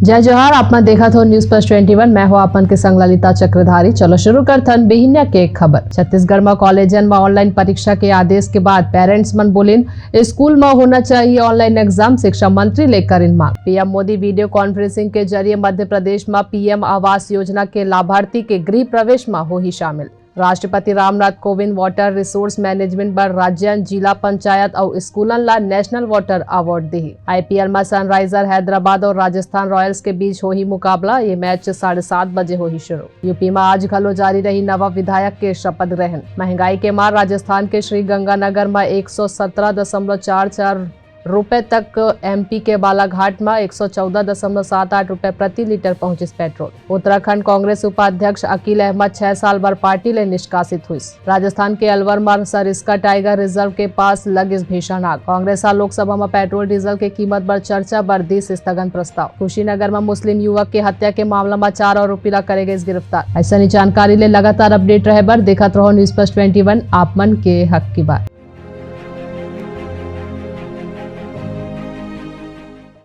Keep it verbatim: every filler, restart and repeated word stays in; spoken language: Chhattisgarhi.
जय जोहार, आप मन देखत हो News Plus Twenty One, मैं हो आप मन के संग ललिता चक्रधारी। चलो शुरू करथन बिहिनिया के खबर। छत्तीसगढ़ म कॉलेजन म ऑनलाइन परीक्षा के आदेश के बाद पेरेंट्स मन बोलिन, स्कूल म होना चाहिए ऑनलाइन एग्जाम, शिक्षा मंत्री ले करिन मांग। पीएम मोदी वीडियो कॉन्फ्रेंसिंग के जरिए मध्य प्रदेश म पीएम आवास योजना के लाभार्थी के गृह प्रवेश म होही शामिल। राष्ट्रपति Ramnath Kovind water resource management बर राज्यन, जिला पंचायत अउ स्कूलन ला नेशनल वाटर अवार्ड दिही। आईपीएल म सनराइजर हैदराबाद अउ राजस्थान रॉयल्स के बीच होही मुकाबला। ये मैच साढ़े सात बजे होही शुरू। यूपी म आज घलो जारी रही नवा विधायक के शपथ ग्रहण। महंगाई के मार राजस्थान के श्री गंगानगर म एक सौ सत्रह दशमलव चार चार रुपए तक, एमपी के बालाघाट म एक सौ चौदह दशमलव सात आठ रुपए प्रति लीटर पहुंचिस पेट्रोल। उत्तराखंड कांग्रेस उपाध्यक्ष अकील अहमद छह साल बर पार्टी ले निष्कासित हुइस। राजस्थान के अलवर म सरिस्का टाइगर रिजर्व के पास लगिस भीषण आग। कांग्रेस ह लोकसभा म पेट्रोल डीजल के कीमत बर चर्चा बर दिस स्थगन प्रस्ताव। कुशीनगर म मुस्लिम युवक के हत्या के मामला म चार आरोपी ला करे गइस गिरफ्तार। अइसने जानकारी ले लगातार अपडेट रहे बर देखत रहो News Plus Twenty One, आप मन के हक की बात।